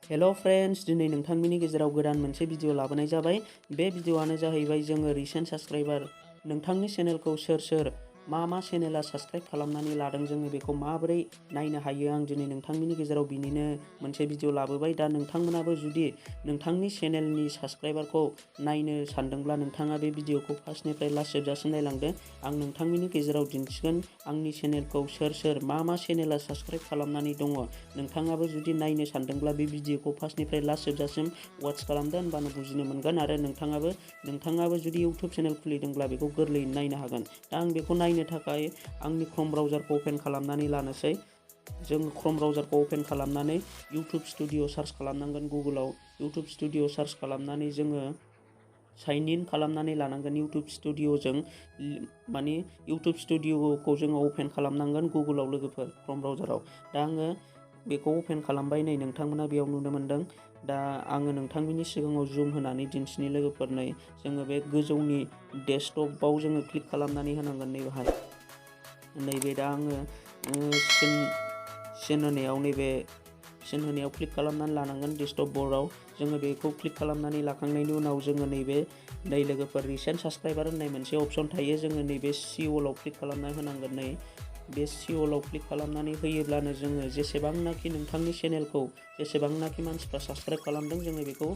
Hello friends, दिनै नोंथांमोननि गेजेराव गोदान मोनसे भिडिअ लाबोनाय जाबाय। बे भिडिअआनो जाहैबाय जोङो रिसेन्ट साबस्क्राइबार नोंथांनि चेनेलखौ सोर सोर मा चेनेला साबस्क्राइब खालामनानै लादों, जोङो बेखौ माबोरै नायनो हायो। आं दिनै नोंथांमोननि गेजेराव बिनिनो मोनसे भिडिअ लाबोबाय। दा नोंथांमोनाबो जुदि नोंथांनि चेनेलनि साबस्क्राइबारखौ नायनो सानदोंब्ला नोंथाङा बे भिडिअखौ फार्स्टनिफ्राय लास्ट जोबजासिम नायलांदो। आं नोंथांमोननि गेजेराव दिन्थिगोन आंनि चेनेलखौ सोर सोर मा चेनेला साबस्क्राइब खालामनानै दङ। नोंथाङाबो जुदि नायनो सानदोंब्ला बे भिडिअखौ फार्स्टनिफ्राय लास्ट जोबजासिम वाच खालामदो, होनबानो बुजिनो मोनगोन। आरो नोंथाङाबो जुदि इउटुब चेनेल खुलिदोंब्ला बेखौ गोरलैयैनो नायनो हागोन। दा आं बेखौ नायनो थाखाय आंनि क्रम ब्राउजारखौ अपेन खालामनानै लानोसै। जों क्रम ब्राउजारखौ अपेन खालामनानै इउटुब स्टुडिअ सार्च खालामनांगोन। गुगोलाव इउटुब स्टुडिअ सार्च खालामनानै जोङो साइन इन खालामनानै लानांगोन। इउटुब स्टुडिअजों माने इउटुब स्टुडिअखौ जोङो अपेन खालामनांगोन गुगोलाव लोगोफोर, क्रम ब्राउजाराव। दा आङो बेखौ अपेन खालामबाय। नै नोंथांमोना बेयाव नुनो मोनदों। दा आङो नोंथांमोननि सिगाङाव जुम होनानै दिन्थिनि लोगोफोर। नै जोङो बे गोजौनि डेस्कटपआव जोङो क्लिक खालामनानै होनांगोन। नैबे दा आङो सिन होनायाव क्लिक खालामनानै लानांगोन। डेस्कटप बर्डआव जोङो बेखौ क्लिक खालामनानै लाखांनायनि उनाव जोङो नै लोगोफोर रिसेन्ट साबस्क्राइबार होननाय मोनसे अपसन थायो। जोङो नैबे सिअलआव क्लिक खालामना होनांगोन। नै बे सिअलआव क्लिक खालामनानै होयोब्लानो जोङो जेसेबांनाखि नोंथांनि चेनेलखौ जेसेबांनाखि मानसिफ्रा साबस्क्राइब खालामदों, जोङो बेखौ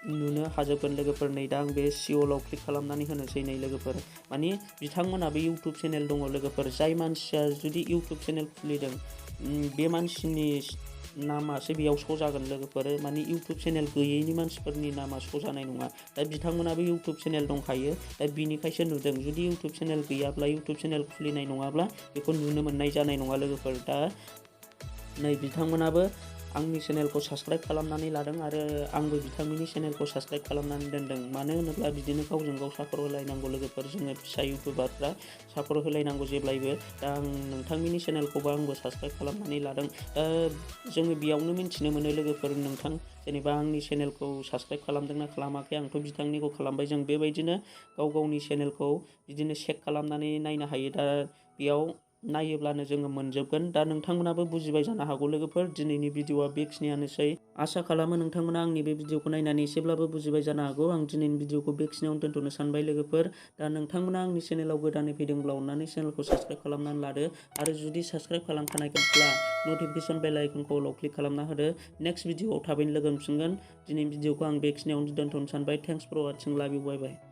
नुनो हाजोबगोन लोगोफोर। नै दा आं बे सिअलआव क्लिक खालामनानै होनोसै। नै लोगोफोर माने बिथांमोनाबो इउटुब चेनेल दङ लोगोफोर। जाय मानसिया जुदि इउटुब चेनेल खुलिदों, बे मानसिनि नामासो बेयाव श' जागोन लोगोफोर। माने इउटुब चेनेल गैयैनि मानसिफोरनि नामा श' जानाय नङा। दा बिथांमोनाबो इउटुब चेनेल दंखायो, दा बिनिखायसो नुदों। जुदि इउटुब चेनेल गैयाब्ला, इउटुब चेनेल खुलिनाय नङाब्ला बेखौ नुनो मोननाय जानाय नङा लोगोफोर। दा नै बिथांमोनाबो आंनि चेनेलखौ साबस्क्राइब खालामनानै लादों आरो आंबो बिथांमोननि चेनेलखौ साबस्क्राइब खालामनानै दोनदों। मानो होनोब्ला बिदिनो गावजों गाव सापर्ट होलायनांगौ लोगोफोर। जोङो फिसा इउटुबारफ्रा सापर्ट होलायनांगौ जेब्लायबो। दा आं नोंथांमोननि चेनेलखौबो आंबो साबस्क्राइब खालामनानै लादों। दा जोङो बेयावनो मिन्थिनो मोनो लोगोफोर, नोंथां जेनेबा आंनि चेनेलखौ साबस्क्राइब खालामदोंना खालामाखै। आंथ' बिथांनिखौ खालामबाय। जों बेबायदिनो गाव गावनि चेनेलखौ बिदिनो चेक खालामनानै नायनो हायो। दा बेयाव नायोब्लानो जोङो मोनजोबगोन। दा नोंथांमोनाबो बुजिबाय जानो हागौ लोगोफोर। दिनैनि भिडिअआ बेखिनियानोसै। आसा खालामो नोंथांमोना आंनि बे भिडिअखौ नायनानै एसेब्लाबो बुजिबाय जानो हागौ। आं दिनैनि भिडिअखौ बेखिनियावनो दोनथ'नो सानबाय लोगोफोर। दा नोंथांमोना आंनि चेनेलाव गोदानै फैदोंब्ला अननानै चेनेलखौ साबस्क्राइब खालामनानै लादो। आरो जुदि साबस्क्राइब खालामखानायब्ला नटिफिकेसन बेल आइकनखौ अलाव क्लिक खालामना होदो। नेक्स्ट भिडिअआव थाबैनो लोगो मोनफिनगोन। दिनैनि भिडिअखौ आं बेखिनियावनो दोनथ'नो सानबाय। थेंक्स फर वाचिं, लाभ इउ, बाय बाय।